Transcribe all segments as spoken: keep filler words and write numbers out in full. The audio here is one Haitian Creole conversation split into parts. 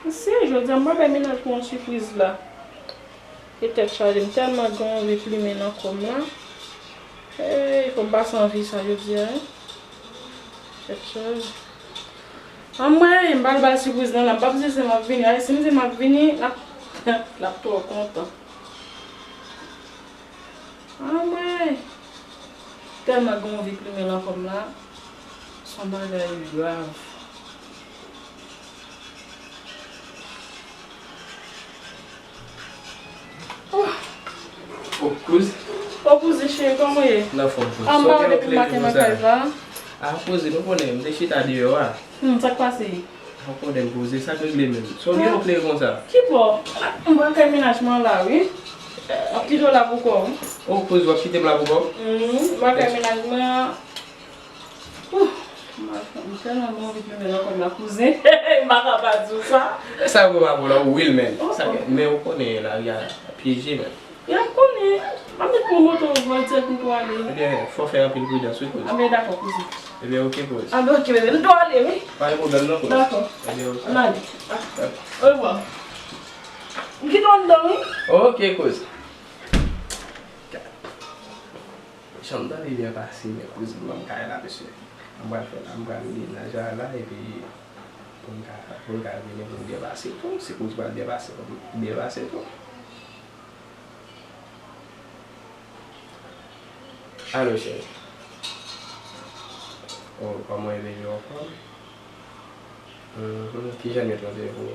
Si, jodi a m pral bay mennaj mwen yon sipriz la. E tèt chaje, m tèlman gen anvi plimen nan kò m la. Ey, fò m pase anvi sa jodi a, wi. Tèt chaje. Anmwey, m pral ba l sipriz nan la, m p ap di se m ap vini. Ay, si m di m ap vini, l ap, l ap twò kontan. Anmwey! Tèlman gen anvi plimen nan kò m la, se yon bagay grav. Oh! Oh, kouz. Oh, kouzen cheri, kòman w ye? Nan fòm, kouz. Anba depi maten nan kay la. Ah, kouzen, nou konnen, m te chita deyò a. Hmm, sa k pase? Ankò de poze, sa k regle menm? Sa w gen yon kle konsa? Ki bò? M pral kay mennaj mwen la, wi. M ap kite w la pou kò w. O, kouz w ap kite m la pou kò m? M pral kay mennaj mwen an. Ouh, m tèlman gen anvi plimen nan kò m la, kouzen. M pa ka pa di w sa. Sa yo pa bon la, ou real, man. Men ou konnen lari a pyeje, man. Y ap konnen. M ap met pou moto vòltè pou tou ale. Ebyen, fò fè anpil pridans, wi, kouz. Anben, dakò, kouzen. Ebyen, oke, kouz. Anben, oke, bebe. Nou tou ale, wi. Pa gen pwoblèm, non, kouz. Dakò. Ebyen, oke. Ann ale. Orebwa. M kite w anndan, wi. Oke, kouz. Jan m tande byen pase, men kouz m nan kay la, mesye. M pral fè la, m pral mennaj la, epi pou m ka, pou m ka vini pou m byen pase tou. Si kouz pral byen pase, pou m byen pase tou. Alo, cheri. Oh, kòman w ye, baby, w anfòm? Mhm, ki jan nou t randevou?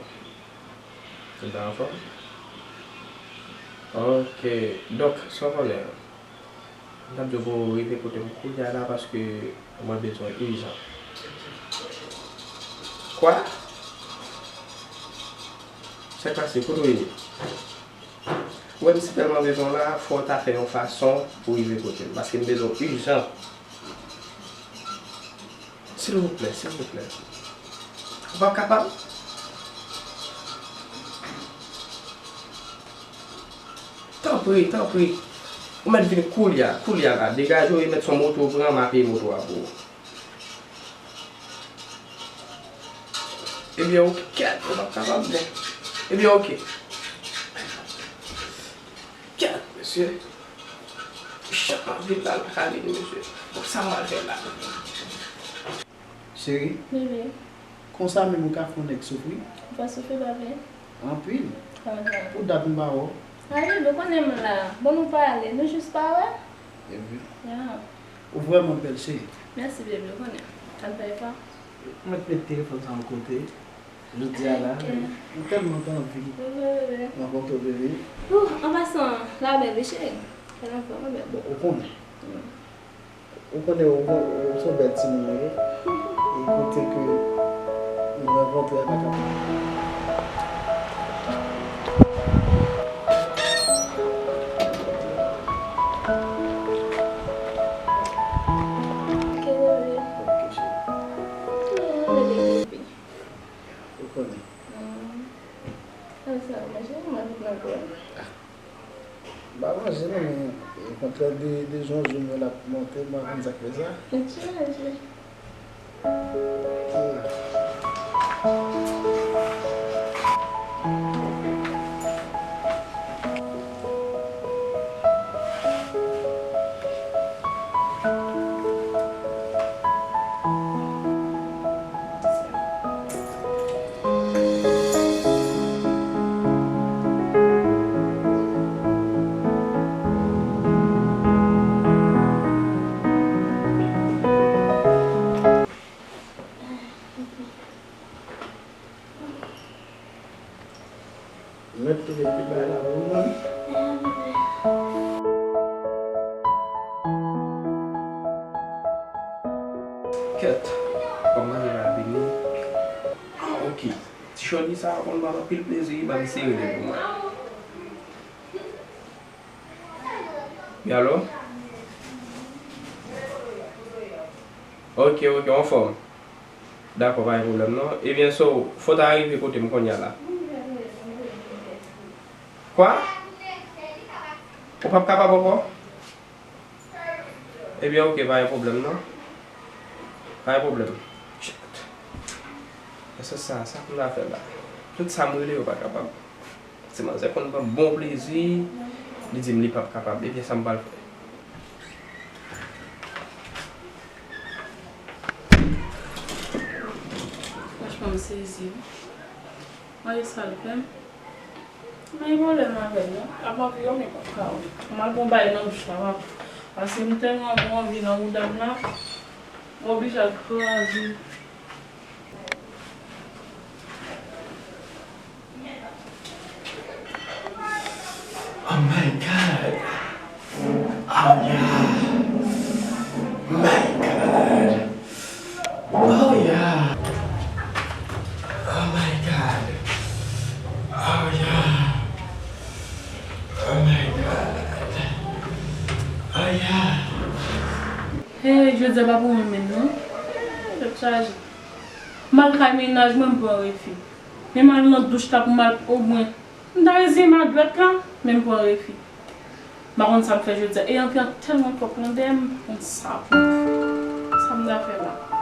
Tout bon, anfòm? Ok, donk, sa w konnen an. M t ap di w pou w rive kote m kounye a la, paske mwen bezwen w ijan. Kwa? Sa k pase? Kote w ye? Ou wè m si tèlman bezwen w la, fò w ta fè yon fason pou w rive kote m, paske m bezwen w ijan. Silvouplè, silvouplè. Ou p ap kapab? Tanpri, tanpri. Ou mèt vin koulye a, koulye a la. Degaje w e mèt se yon moto w pran, m a peye moto a pou ou. Ebyen, oke, kèt, ou p ap kapab, men. Ebyen, oke. Kèt, mesye. Chan anpil la, l pa ka vini, mesye. Bon, sa m pral fè la? Cheri, bebe, konsa menm ou ka fè yon nèg soufri? Ou pa soufri, papi? Anpil. Kòman sa? Pou dat m pa wè w. A, bebe, ou konnen m la. Bon, nou pale, nou jis pa wè. Epi? Ya. Ou vrèman bèl, cheri. Mèsi, bebe, ou konnen. Al bay pa. Mwen mèt met telefòn sa yon kote. Jodi a la, m tèlman t anvi rankontre w, bebe. Ouh, an pasan, la bèl wi, cheri. Kèl anfòm, bèl. Bon, ou konnen. Ou konnen, ou, ou, ou se yon bèl timoun ou ye. E kote ke nou rankontre a pa ka. Ok, bebe. Ok, cheri. Ou konnen. Sa w manje? Manje nan gòl. M pa manje non, men kontrè de, de jan w jwenn mwen l ap monte, m pa konn sa k fè sa. Manje, manje. Mèt tounen pi bay la pou ou menm. Kèt, kòman li va vini? Ah, ok. Ti chòni sa a konn ban m anpil plezi, wi, ban m sere li pou mwen. Wi, alo? Ok, ok, anfòm. Dakò, pa gen pwoblèm non. Ebyen, so, fò w ta rive kote m kounye a la. Kwa? Ou p ap kapab ankò? Ebyen, ok, pa gen pwoblèm non. Pa gen pwoblèm. Shit. Èske sa, sa pou m ta fè la? Tout sa m rele yo pa kapab. Se manzè konn ban m bon plezi, li di m li p ap kapab. Ebyen, sa m pral fè? Franchman, m sezi wi. Mwen e sa l fè m. Mwen gen pwoblèm avè l non. Ap anvi yo, men p ap ka wè. Mwen al bon bagay nan bouch la, m ap. Paske m tèlman gen anvi nan mouda m la, m oblije al kraze. Oh my God. Oh yeah. My God. Oh yeah. Oh my God. Oh yeah. Oh my God. Oh yeah. Hey, jodi a pa pou mwen menm non. Hey, tèt chaje. M al kay mennaj mwen, m pran refi. Men m al nan douch la pou m al omwen. M ta reziyen m a dwèt la, men m pran refi. M pa konn sa m fè jodi a. E anvi an tèlman twòp nan dèyè m, m pa konn sa pou m fè. Sa m ta fè la?